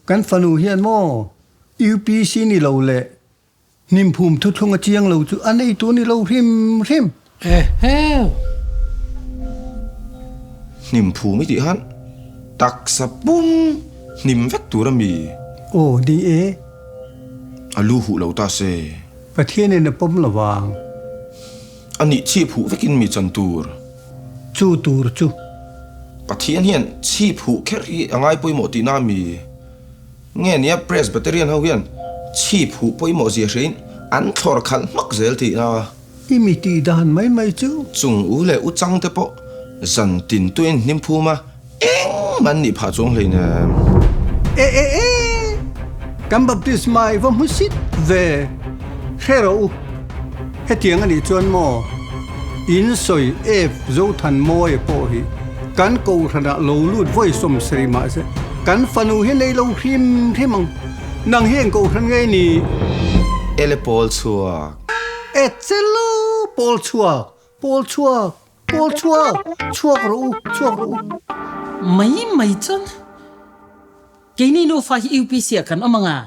Kan fanu hian maw UPC ni lo leh hnimphum thuthlung a chiang lo chu a nei tur ni lo hrim hrim. Eheu! Hnimphum i tih khan taksa pum hnim vek tur a mi? Aw ni e. A lu huh lo ta se. Pathianin a pawm lo vang. A nih chhip huh vekin mi chan tur. Chu tur chu. Pathian hian chhip huh kher hi a ngai pawimawh tihna a mi? Nge nia Presbyterian ho hian chhip huh pawimawh zia hrein an thlawr khalh hmak zel tihna? I mi tih dan mai mai chu. Chung u leh u chang te pawh zan tin tuin hnim phum a, engmah an nih phah chuang hleinem. E e e! Kan baptisma i va hmu sit ve. Hre rawh u. Hetiang a nih chuan maw in sawi Ef Zothan Mawia pawh hi kan kohhranah lo lut vawi 70 mahse kan fanu hi nei lo hrim hrim ang. Nang hi eng kohhran nge ni? Ele pawl chhuak. E chelo pawl chhuak, pawl chhuak, pawl chhuak, chhuak rawh u, chhuak rawh u. Mai mai chuan keini nufa hi UPC ah kan awm ang a.